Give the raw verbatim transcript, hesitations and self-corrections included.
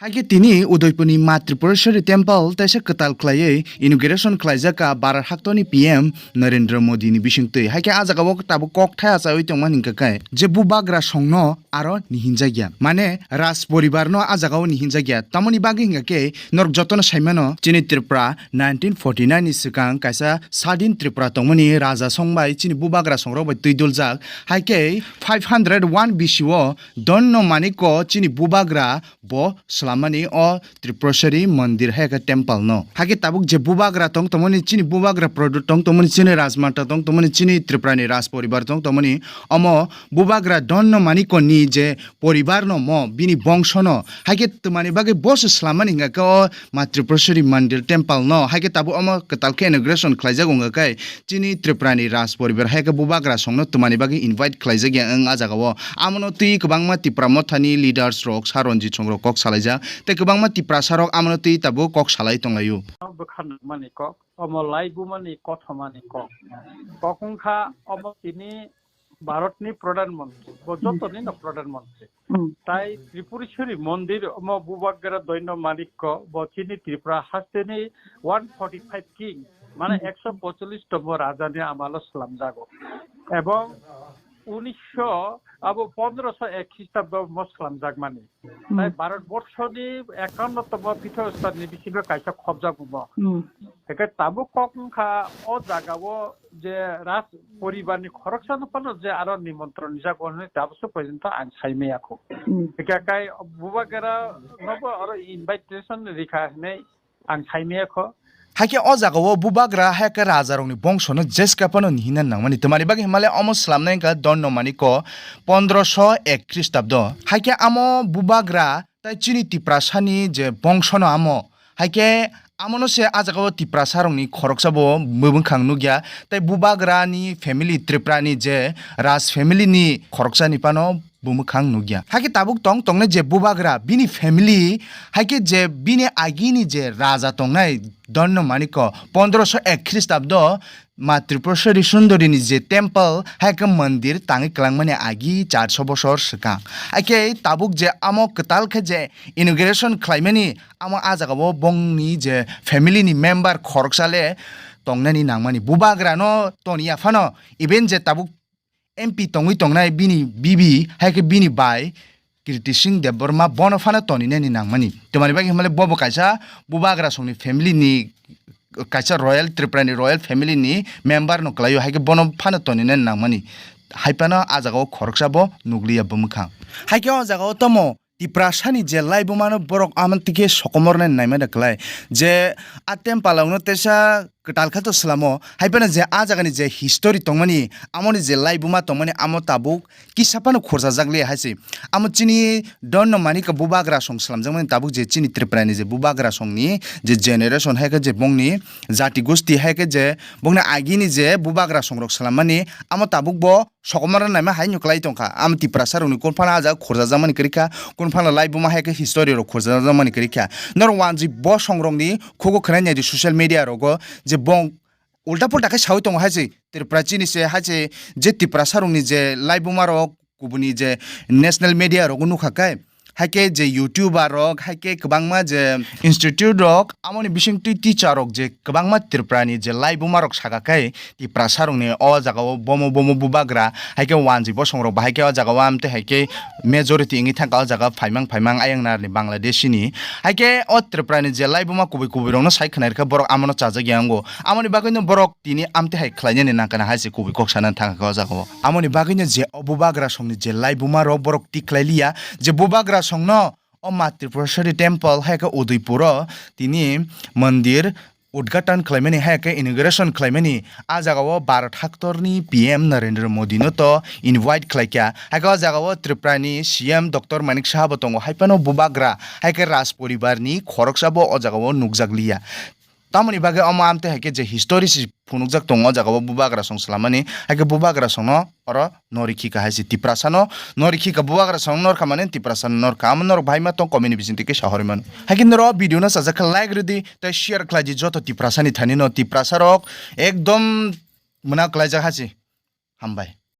Haikhe tini Udaipurni Ma Tripureshwari Temple teisa kwtal khlaiwi inauguration khlaijak kha Bharat haktorni P M Narendra Modini bisingtwi. Haikhe ah jagao tabuk kok thai achawi tongmani hwnkha khe je bubagra songno aro nihinjakya. Mane Raj poribarno ah jagao nihinjakya. Tamoni bagwi hwnkha khe norok jotono saimano chini Tripura nineteen forty nine ni swkang kaisa sadin Tripura tongmani raja song bai chini bubagra songrok bai twi duljak. Haikhe five hundred one B C o Donno Manikko chini bubagra bo swlammani o Tripureshwari mondir hai khe temple no. Haikhe tabuk je bubagra tong tongmani chini bubagra produ tong tongmani chini rajmata tong tongmani chini Tripurani raj poribar tong tongmani omo bubagra Donno Manikko ni je poribar no mo bini bongso no haikhe twmani bagwi bo se swlammani hwnkha khe o Ma Tripureshwari mondir temple no haikhe tabuk omo kwtal khe inauguration khlaijak wngkha khe chini Tripurani raj poribar hai khe bubagra songno twmani bagwi invite khlaijak ya wng ah jagao. Amono twi kwbangma Tipra mothani leaders rok Saronjit songrok kok salaijak tei kwbangma Tiprasa rok amono twi tabuk kok salai tonglaio. Bwkha nangmani kok, omo laibumani kothomani kok. Kok wngkha omo tini Bharatni Pradhan Mantri, bo jotonino Pradhan Mantri. Tai Tripureshwari mondir omo bubagra Donno Manikko bo chini Tripura hasteni one forty five king, mane ekso pocholish tomo rajani amalo swlamjago. Ebong unisho abo pondroso ek Khristabdo mo swlamjakmani. Tai Bharat borshoni ekanno tomo pithostanni bisingo kaisa khobjago bo. Hwnkhe tabuk kok wngkha o jagao je raj poribarni khoroksano phano je aro nimontron rijak hwnwi tabukso porjonto ang saimaya kho. Hwnkhe kai bubagra nobo aro invitation rikha hwnwi ang saimaya kho. Haikhe o jagao bubagra haikhe rajarokni bongsono jeska phano nihina nangmani twmani bagwi himale omo swlamnai wngkha Donno Manikko pondroso ek Khristabdo. Haikhe amo bubagra tai chini Tiprasani je bongsono amo. Haikhe amono se ah jagao Tiprasarokni khoroksa bo bwbwkhang nukya. Tai bubagrani family Tripurani je Raj family ni khoroksani phano bwbwkhang nukya. Haikhe tabuk tong tongnai je bubagra bini family haikhe je bini agini je raja tongnai Donno Manikko pondroso ek Khristabdo Ma Tripureshwari Sundarini je temple, hai khe mondir tangwi kwlangmani agi charso bosor swkang. Hai khe tabuk je amo kwtal khe je inauguration khlaimani, amo ah jagao bongni je family ni member khoroksa le tongnani nangmani. Bubagra no toniya phano, even je tabuk M P tongwi tongnai bini bibi, hai khe bini bai, Kirti Singh Debbarma bono phano toninani nangmani. Twmani bagwi hwnmale bobo kaisa bubagra songni family ni kaisa royal, Tripura ni royal family ni member no kwlaio, hai khe bono phano toninani nangmani. Hai phano ah jagao khoroksa bo nukliya bwmwkhang. Hai khe o jagao tomo Tiprasani je laibuma no borok amtwi khe sokomornani naimani kwlai. Je a temple no teisa kwtal khe to swlamo. Hai phano je ah jagani je history tongmani, amoni je laibuma tongmani, amo tabuk kisa phano khorjajak liya hai se. Amo chini Donno Manikko bubagra song swlamjakmani tabuk je chini Tripura ni je bubagra songni je generation hai khe je bongni jati gosti hai khe je bongni agini je bubagra songrok swlammani, amo tabuk bo sokomorna naima hai no kwlai tongkha. Amo Tiprasa rokni kunphano ah jaga khorjajakmani kwrwi kha, kunphano laibuma hai khe history rok khorjajakmani kwrwi kha. Norok wanjwi bo songrokni khugo khwnai naidi social media rogo je bong ulta pulta khe sawi tongo hai se Tripura chini se hai se je Tiprasa rokni je laibuma rok kubuni je national media rogo nukha khe, hai khe je YouTuber rok, hai khe kwbangma je institute rok, amoni bisingtwi teacher rok je kwbangma Tripura ni je laibuma rok saka khe Tiprasa rokni o jagao bomo bomo bubagra, hai khe wanjwi bosong rok bahai khe o jagao amtwi hai khe majority wngwi thangkha o jaga phaimang phaimang ayang narni Bangladeshi ni. Hai khe o Tripura ni je laibuma kubui kubui rokno sai khwnairkha borok amono chajak ya wngo. Amoni bagwino borok tini amtwi hai khlainani nangkha na hai se kubui kok sana thangkha o jagao. Amoni bagwino je o bubagra songni je laibuma rok borok tikhlai liya, je bubagra songno o Ma Tripureshwari temple hai khe Udaipur o tini mondir udghatan khlaimani hai khe inauguration khlaimani. Ah jagao Bharat haktorni P M Narendra Modi no to invite khlaikha. Hai khe o jagao Tripura ni C M Doctor Manik Saha bo tongo, hai phano bubagra hai khe Raj poribar ni khoroksa bo o jagao nukjak liya. Tamoni bagwi omo amtwi hai khe je history si phunukjak tongo o jagao bubagra song swlammani, hai khe bubagra songno oro norikhika hai se Tiprasano norikhika, bubagra song norkha mane Tiprasano norkha, amo norok bahai ma tong comment ni bisingtwi khe sahori mano. Hai khe norok video no chajak khe like rwdi tei share khlai di joto Tiprasani thani no, Tiprasa rok ekdom mwnao kwlaijak hai se. Hambai.